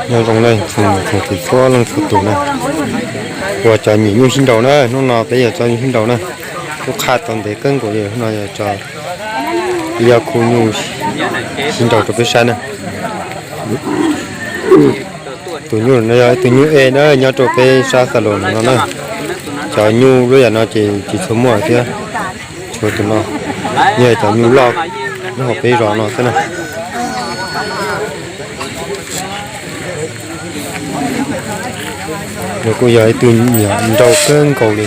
Nyob zoo na tsoom txhua leej txhua tus na, uas cov nyiam nyuj sib nraus na, hnub no peb yog tso nyuj sib nraus na. Kuj qhaj tau ntev kawg nkaus li, hnub no yog tso ib yam khu nyuj sib nraus rau peb saib na. Tus nyuj no yog ib tug nyuj ej na, nyob rau peb sab Xa Luas no na. Cov nyuj lub yam no ces tsis tshua muaj thiab, tshuav tus no, yog cov nyuj loj nyob hauv peb zos no xwb na. Nws kuj yog ib tug nyiam nraus kawg nkaus li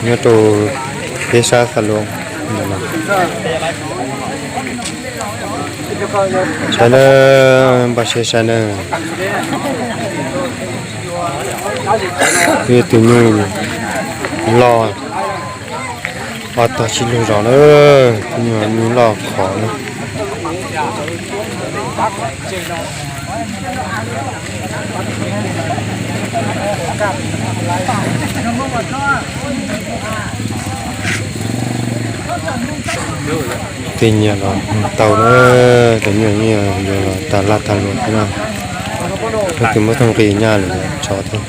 nyob rau peb sab Xa Luas no. Saib na, npaj siab saib na. Ib tug nyuj loj, ob tog sib lug zos na, tus nyuj loj khov na. Tej nyiam los tau na, tej nyiam los tag laj tag luam thiab na. Leej twg muab thooj nqi nyaj lawm tso thiab.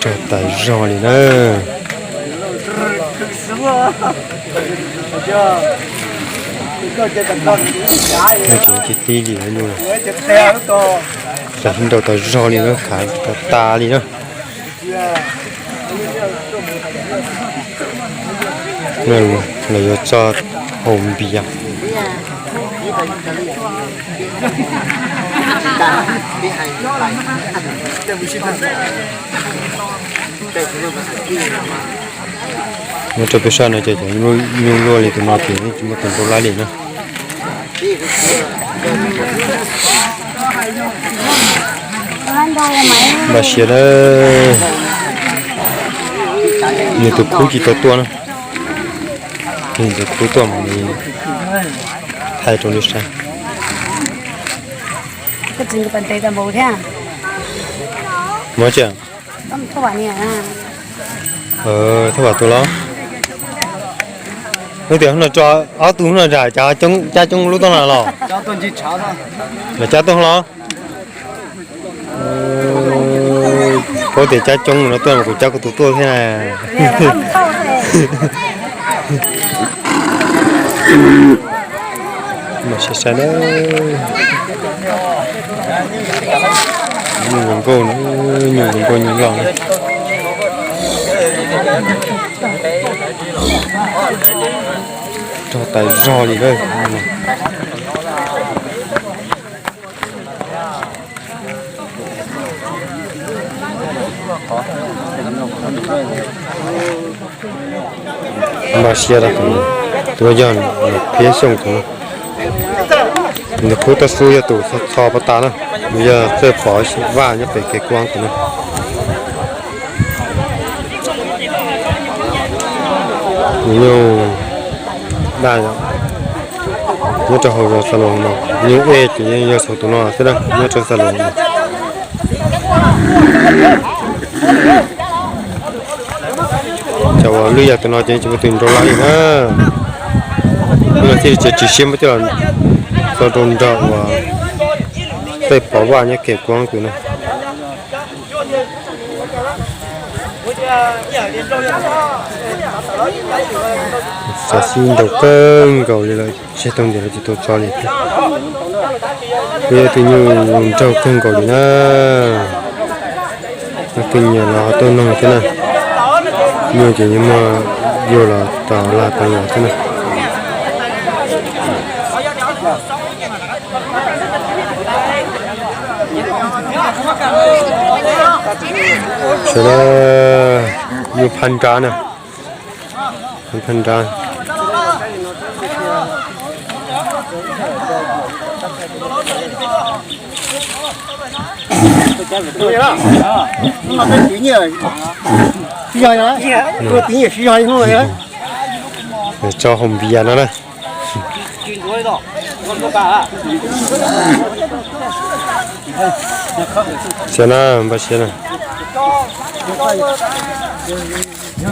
Nraug tas zog li na. Tsis tib li nyuj, tas nraug tas zog li na, khav tas tas li na. Lawv yuav tso haus npias. Nyob rau peb sab no ces cov nyuj luaj li tus no ces tsis muaj tus nraug lab li na. Npaj siab na, nws tus khub tsis tau tuaj na. Nws tus khub tuaj mas nws thaij rau nws saib. Muab tsi? Thaj Vam tus los. Leej twg no tso ob tug no zam cab coob lub tuaj no los? Lawv cab tuaj los? Paub tias cab coob no tuaj mas kuv cab kuv tus tuaj thiab na. Mas sai sai na. Nyuj zoo nkauj na, nyuj zoo nkauj nyuj loj na. Rog tas zog li lawm. Npaj siab rau tus, tus yog Phiab Xyooj tus no. Nws khub toj xub yog tus txho pov tas na, nws yog Txawj Pov Vaj nyob pem Kev Kuab tus no. Nws nyuj daj, nyob rau hauv zos Xa Luas no, nyuj ej ces yog xaus tus no xwb na, nyob rau Xa Luas no. Cov uas lwj yam tus no ces tsis muaj tus nraug lab li na. Lawv thiaj li tsis siab muab coj los tso rau nram uas Txawj Pov Vaj nyob Kev Kuab tus na. Xav xij nraug kawg nkaus li lawm, tseg tau ntiav lawv tsis tau tso li thiab. Kuj yog tus nyuj nraug kawg nkaus li na. Leej twg nyiam los ho tuaj noog thiab na. Nyuj ces muaj yuag los tas lag tas luam thiab na. Sawv daws, nyuj phab nrab na, phab nrab. Tso hau npias no na. Siab na, npaj siab na. Ib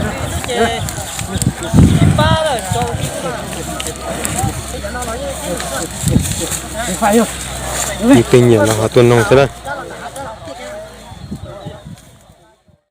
tug nyiam los ho tuaj noog xwb na.